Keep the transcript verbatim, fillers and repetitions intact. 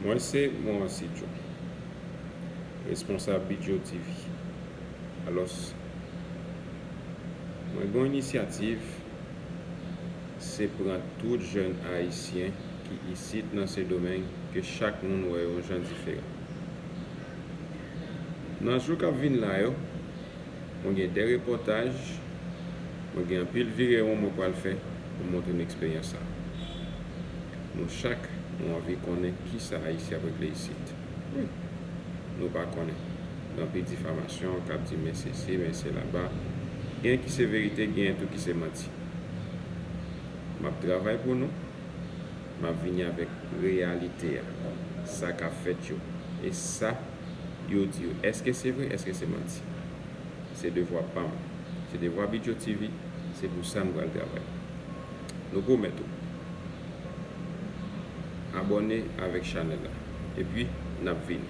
Mwen se Morancy Joe, responsab Bidjo T V. Alòs, mwen gen yon inisyativ, se pran tout jèn ayisyen ki isit nan Sendomeng, ke chak moun wè yon jan diferan. Nan jou k ap vin la yo, mwen gen de repòtaj, mwen gen anpil virewon mwen pral fè pou montre nou eksperyans sa. Nou chak, nou anvi konnen kisa Ayisyen ap regle isit. Wi, nou pa konnen. Gen anpil difamasyon k ap di men sesi, men sela. Gen ki se verite, gen tou ki se manti. M ap travay pou nou, m ap vini avèk reyalite a, sa k ap fèt yo, e sa yo di yo. Èske se vre, èske se manti? Se devwa pa m, se devwa Bidjo T V, se pou sa nou pral travay. Nou pwomèt ou, abòne avèk chanèl la, epi n ap vini.